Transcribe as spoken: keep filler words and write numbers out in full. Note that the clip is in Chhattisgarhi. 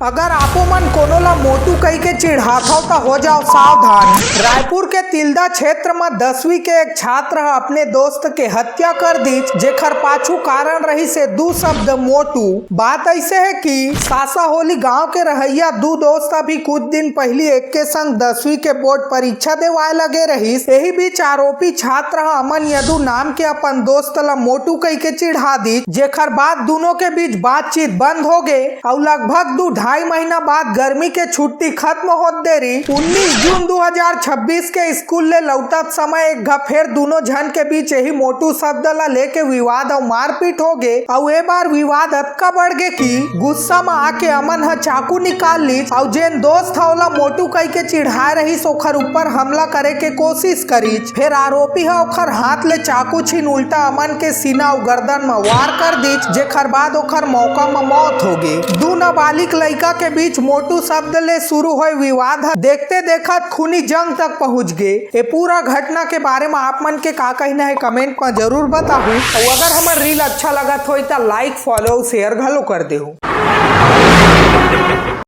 अगर आपो मन कोनो ला मोटू कहि के चिढ़ाथव, त हो जाओ सावधान। रायपुर के तिल्दा क्षेत्र म दसवीं के एक छात्र ह अपने दोस्त के हत्या कर दीच, जेखर पाछू कारण रहिस हे दू शब्द मोटू। बात अइसे हे कि सासाहोली गांव के रहइया दू दोस्त अभी कुछ दिन पहिली एके संग दसवीं के बोर्ड परीक्षा देवाय लगे रहिस। एही बीच आरोपी छात्र ह अमन यदु नाम के अपन दोस्त ला मोटू कहि के चिढ़ा दीच, जेखर बाद दूनों के बीच बातचीत बंद हो गे। अउ लगभग दू ढाई महीना बाद गर्मी के छुट्टी खत्म होत देरी उन्नीस जून दू हजार छब्बीस के स्कूल ले लौटत समय एक घा फेर दूनों झन के बीच यही मोटू शब्द ला लेके विवाद अउ मारपीट हो गे। अउ ए बार विवाद अतका बढ़ गे कि गुस्सा म आके अमन ह चाकू निकाल लीस अउ जेन दोस्त ह ओला मोटू कहि के चिढ़ाए रहिस, ओखर ऊपर हमला करे के कोशिश करिस। फेर आरोपी ह ओखर हाथ ले चाकू छीन उल्टा अमन के सीना अउ गर्दन म वार कर दीच, जेखर बाद ओखर मौका म मौत हो गे। दू नाबालिग लइका के बीच मोटू शब्द ले शुरू होए विवाद ह देखते देखत खूनी जंग तक पहुंच गे। ए पूरा घटना के बारे म आप मन के का कहना हे, कमेंट म जरूर बताहू। अउ अगर हमर रील अच्छा लगत होई त लाइक, फॉलो, शेयर घलो कर देहू।